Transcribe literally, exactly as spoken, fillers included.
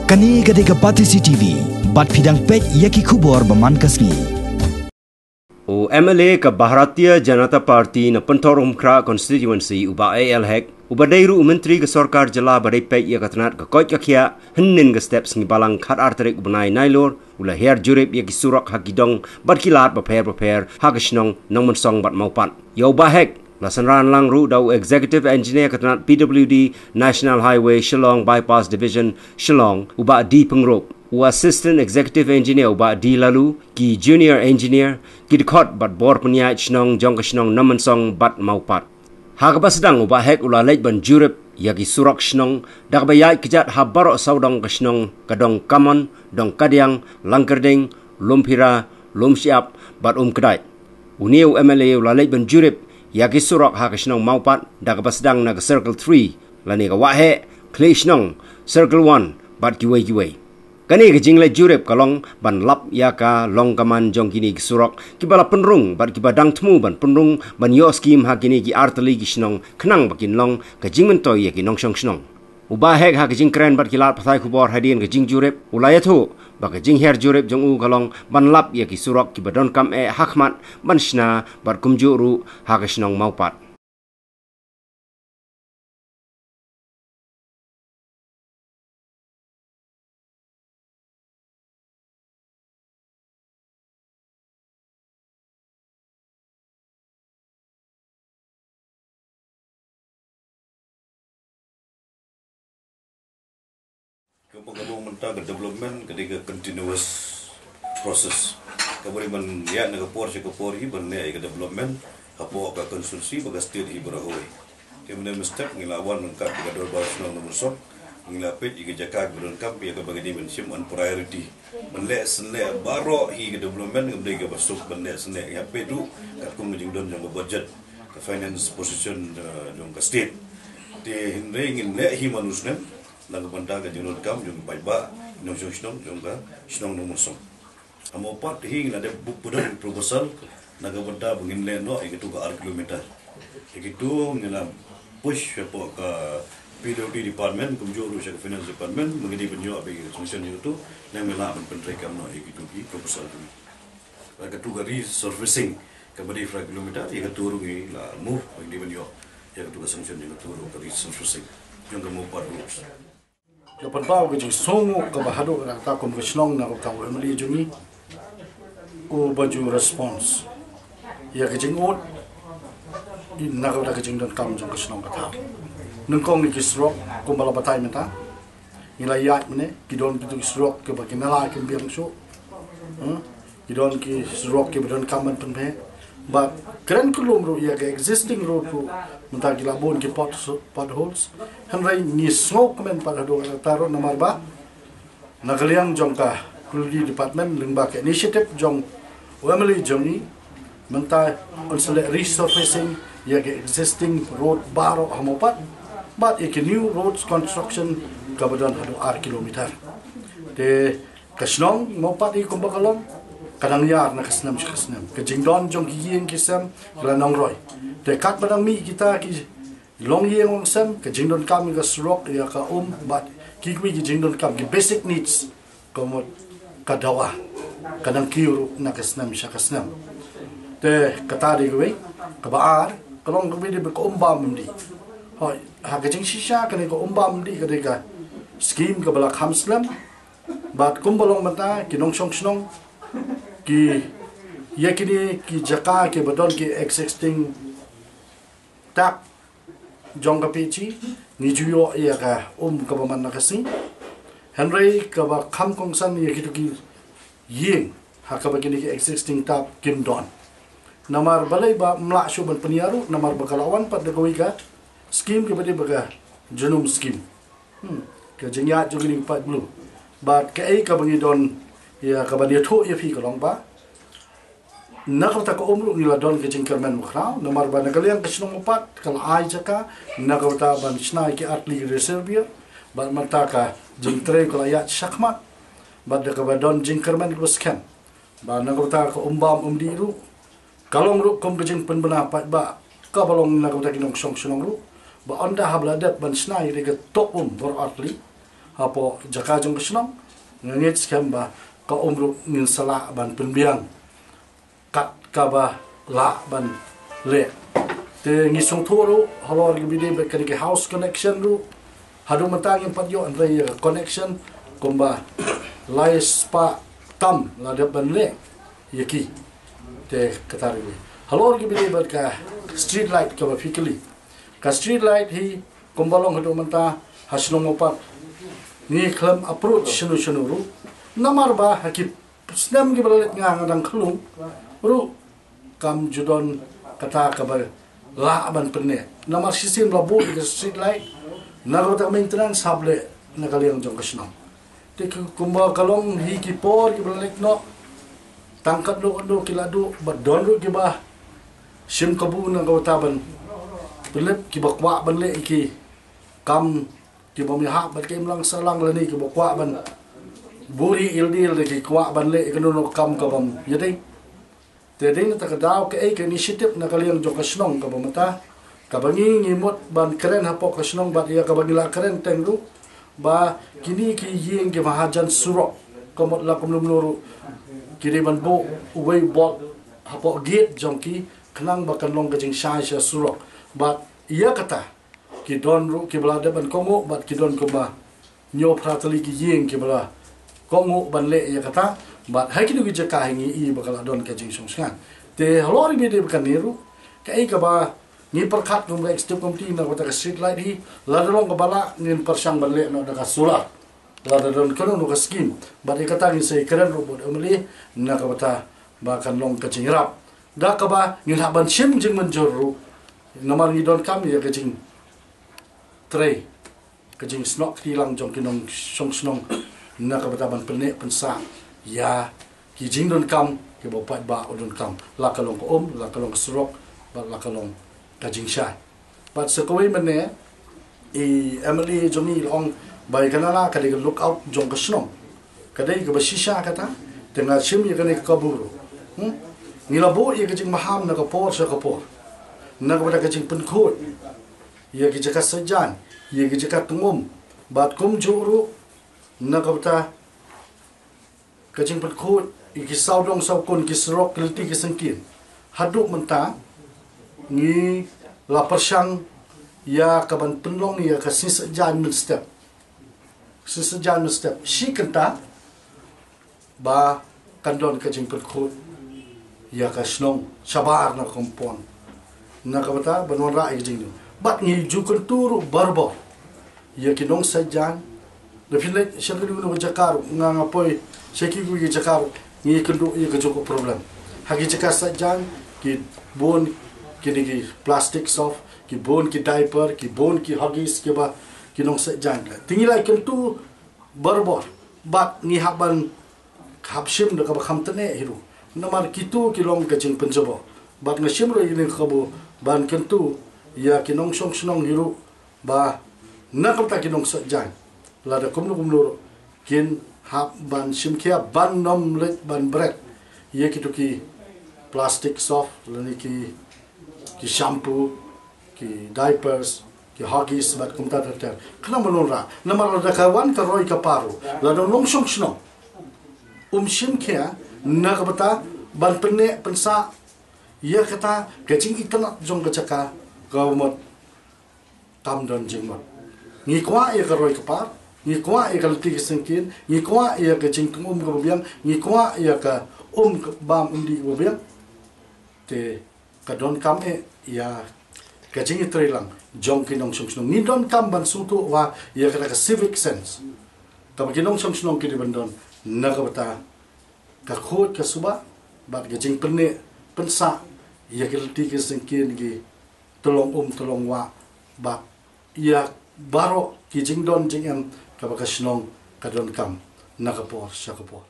Kane ka dei ka Batesi T V, bad phi dang peit ïa ki khubor ba man ka sngi. U M L A ka Bharatiya Janata Party na Pynthorumkhrah Constituency, u Bah A L Hek, uba dei ruh u Myntri ka Sorkar Jylla ba dei peit ïa ka tnat ka koit ka khiah, hynnin ka step sngi Balang khatar tarik u bnai Nailur, u la hiar jurip ïa ki surok ha ki dong bad ki lad bapher bapher ha ka shnong Nongmynsong bad Mawpat. Ïa u Bah Hek la synran lang ruh da u Executive Engineer ka tnat P W D, National Highway, Shillong Bypass Division, Shillong, u Bah D Pyngrope, u Assistant Executive Engineer, u Bah D Laloo, ki Junior Engineer, ki dkhot bad bor pynïaid shnong jong ka shnong Nongmynsong bad Mawpat. Ha kaba sdang u Bah Hek u la leit ban jurip ïa ki surok shnong da kaba ïaid kjat ha baroh sawdong ka shnong, ka dong Kamon, dong Kadiang, Langkyrding, Lumphira, Lumshyiap bad Umkdait. Une u M L A u la leit ban jurip ïa ki surok ha ka shnong Mawpat da kaba sdang na ka Circle three lane ka Waheh, Khlieh Shnong, Circle one bad kiwei kiwei. Kane ka jingleit jurip ka long ban lap ïa ka long ka man jong kine ki surok kiba la pynrung bad kiba dang thmu ban pynrung ban ïoh skim ha kine ki artylli ki shnong khnang ba kin long ka jingmyntoi ïa ki nongshong shnong. U Bah Hek ha ka jingkren bad ki lad pathai khubor hadien ka jingjurip u la ïathuh ba ka jinghiar jurip jong u ka long ban lap ïa ki surok kiba donkam eh ha khmat ban shna bad kumjuh ruh ha ka shnong Mawpat. Kaba ka long mynta ka development ka dei ka continuous process. Kaba dei ban ïa na ka por sha ka por hi ban leh ïa ka development hapoh ka constituency bad ka state hi baroh kawei. Te mynne mynstep ngi la wan ryngkat bad ka dorbar shnong Nongmynsong, ngi la peit ïa ka jaka kaba donkam ïa kaba ka dei ban shim on priority. Ban leh sngewleh baroh hi ka development kaba dei kaba suk ban leh sngewleh, ïa peit ruh katkum ka jingdon jong ka budget, ka finance position, eh, jong ka state. Te hynrei ngin leh hi man u snem na ka bynta ka jingdonkam jong ka paidbah, nongshong shnong jong ka shnong Nongmynsong. Ha Mawpat hi ngi la dep buh pyndonkam proposal na ka bynta ba ngin leh noh ïa kito ka ar kilometer. Ïa kito ngi la push hapoh ka P W D department kumjuh ruh sha ka finance department, ba ngi dei ban ïoh ba ka sanction ïa kito, nang ngi lah ban pyntreikam noh ïa kito ki proposal kine. Ïa kito ka resurfacing kaba dei phra kilometer, ïa kito ruh ngi la move ba ngi dei ban ïoh ïa kito ka sanction ïa kito ruh ka resurfacing jong ka Mawpat road. Ka pynpaw ka jingsngew kaba haduh na kata kum ka shnong na kata u M L A jong ngi uba ju response ïa ka jingud na kata ka jingdonkam jong ka shnong ka thaw. Nyngkong ïa ki surok kumba la batai mynta, ngi la ïaid mynne, ki don kito ki surok kiba ki nala kim biang shuh. Hmm? Ki don ki surok kiba donkam ban pynpeh. Bad kren khlem ruh ïa ka existing road ruh, mynta ki la bun ki pot, potholes. Hynrei ngi sngewkmen pat haduh katta ruh namar ba na ka liang jong ka P W D department lyngba ka initiative jong u M L A jong ngi, mynta un sa leh resurfacing ïa ka existing road baroh ha Mawpat bad ïa ka new roads construction kaba don haduh ar kilometer. Te ka shnong Mawpat hi kumba ka long ka dang ïar na ka snem sha ka snem. Ka jingdon jong ki ïing ki sem ka la nongroi. Te katba dang mih kita ki longïing longsem, ka jingdonkam ïa ka surok, ïa ka um bad kiwei ki jingdonkam, ki basic needs, ka mut ka dawa, ka dang kiew ruh na ka snem sha ka snem. Te kata dei kawei. Kaba ar ka long kaba dei ba ka um bam um dih. Hooid, ha ka jingshisha kane ka um bam um dih ka dei ka skim kaba la kham slem. Bad kumba long mynta ki nongshong shnong ki, ïa kine ki jaka kiba don ki existing tap jong ka P H E, ngi ju ïoh ïa ka um kaba man na ka sngi. Hynrei kaba kham kongsan ïa kito ki ïing ha kaba kine ki existing tap kim don. Namar balei ba ym lah shuh ban pynïar ruh, namar ba ka la wan pat da kawei ka skim kaba dei ba ka Jnum skim. Hmm, ka jingïaid jong kine ki paid blue. Bad kaei kaba ngi don ïa kaban ïathuh ïa phi ka long ba na kata ka um ruh ngi la don ka jingkyrmen bakhraw, namar ba na ka liang ka shnong Mawpat ka la ai jaka na kata ban shna ïa ki artylli ki reservoir, bad mynta ka jingtrei ka la ïaid shakhmat, bad da kaba don jingkyrmen kaba skhem ba na kata ka um bam um dih ruh ka long ruh kum ka jingpynbna paidbah kaba long na kata ki nongshong shnong ruh, ba ynda haba la dep ban shna ïa ka tok um baroh artylli, hapoh jaka jong ka shnong, nga ngeit skhem ba ka um ruh ngin sa lah ban pynbiang kat kaba lah ban leh. Te ngi sngewthuh ruh halor ki bide bad kane ki house connection ruh, haduh mynta ngim pat ïoh hynrei ïa ka connection kumba lai spah tam la dep ban leh ïa ki. Te kata ruh halor ki bide bad ka street light kaba phi kylli. Ka street light hi kumba long haduh mynta ha shnong Mawpat ngi khlem approach shano shano ruh, namar ba ha ki snem kiba la leit nga nga dang khlung ruh kam ju don kata kaba lah ban pynneh. Namar shisien ba la buh ïa ka street light, na ka bynta maintenance hap leh na ka liang jong ka shnong. Te kumba ka long hi ki por kiba la leit noh, tang katno katno ki la duh, bad don ruh kiba shim kabu na ka bynta ban pynlip, kiba kwah ban leh ïa ki kam kiba ym ïahap bad ka imlang sahlang lane kiba kwah ban buri ildil da ki kwah ban leh ïa kano kano ka kam kaba ym ïadei. Te dei na kata ka daw kaei ka initiative na ka liang jong ka shnong kaba mynta, kaba ngi ngi mut ban kren hapoh ka shnong bad ïa kaba ngi la kren teng ruh, ba kine ki ïing ki mahajan surok ka mut la kumno kumno ruh ki dei ban buh uwei u board hapoh gate jong ki, khnang ba kan long ka jingshai sha surok. Bad ïa kata ki don ruh kiba la dep ban kohnguh bad ki don kumba hynñiew phra tylli ki ïing kiba la kohnguh ban leh ïa kata. Bad ha kino ki jaka hi ngi i ba ka la don ka jingshongshngaiñ. Te halor i bide ba kane ruh, kaei kaba ngi pyrkhat kum ka executive committee na ka bynta ka street light hi, lada long kaba lah ngin pyrshang ban leh noh da ka solar, lada don kano kano ka scheme. Bad ïa kata ngin sa ïakren ruh bad M L A na ka bynta ba kan long ka jingïarap da kaba ngin hap ban shim jingmynjur ruh, namar ngi donkam ïa ka jingtrei, ka jingsnoh kti lang jong ki nongshong shnong na ka bynta ban pynneh pynsah ïa ki jingdonkam kiba u paidbah u donkam, la ka long ka um, la ka long ka surok, bad la ka long ka jingshai. Bad sa kawei mynne i M L A jong ngi i la ong ba ïa ka nala ka dei ka lookout jong ka shnong, ka dei kaba shisha kata. Te nga shim ïa kane ka kabu ruh. Hmm? Ngi la buh ïa ka jingmaham na ka por sha ka por na ka bynta ka jingpynkhuid ïa ki jaka saitjaiñ, ïa ki jaka tngum, bad kumjuh ruh na ka bynta ka jingpynkhuid ïa ki sawdong sawkun, ki surok, ki lynti ki syngkien. Haduh mynta ngi la pyrshang ïa ka ban pynlong ïa ka sngi saitjaiñ mynstep, sngi saitjaiñ mynstep shi kynta, ba kan don ka jingpynkhuid ïa ka shnong shabar na ka compound, na ka bynta ban wanrah ïa ka jingdon. Bad ngi ju kyntu ruh barabor ïa ki nongsaitjaiñ. Da phin leit sha kino kino ki jaka ruh, nga nga poi sha kino kino ki jaka ruh, ngi kynduh ïa kajuh ka problem. Ha ki jaka saitjaiñ ki bun kine ki plastic soft, ki bun ki diaper, ki bun ki Huggies kiba ki nongsaitjaiñ. Te ngi la kyntu barabor, bad ngi hap ban hap shim da kaba kham tynneh hi ruh, namar kito ki long ka jingpynjubor. Bad nga shim ruh ïa kane ka kabu ban kyntu ïa ki nongshong shnong hi ruh, ba na ka bynta ki nongsaitjaiñ, lada kumno kumno ruh kin hap ban shim khia ban ym leit ban bret ïa kito ki plastic soft lane ki, ki shampoo, ki diapers, ki Huggies bad kumta ter ter. Khnang ban wanrah, namar lada ka wan ka roi ka par ruh, lada u nongshong shnong um shim khia na ka bynta ban pynneh pynsah ïa kata, ka jingitynnad jong ka jaka ka mut kam don jingmut. Ngi kwah ïa ka roi ka par, ngi kwah ïa ka lynti ka syngkien, ngi kwah ïa ka jingtngum kaba biang, ngi kwah ïa ka um ka bam um dih kaba biang. Te ka donkam eh ïa ka jingïatreilang jong ki nongshong shnong. Ngi donkam ban sngewthuh wa ïa kata ka civic sense kaba ki nongshong shnong ki dei ban don na ka bynta ka khuid ka suba bad ka jingpynneh pynsah ïa ki lynti ki syngkien, ki tyllong um tyllong wah, bad ïa baroh ki jingdon jingem kaba ka shnong ka donkam na ka por sha ka por.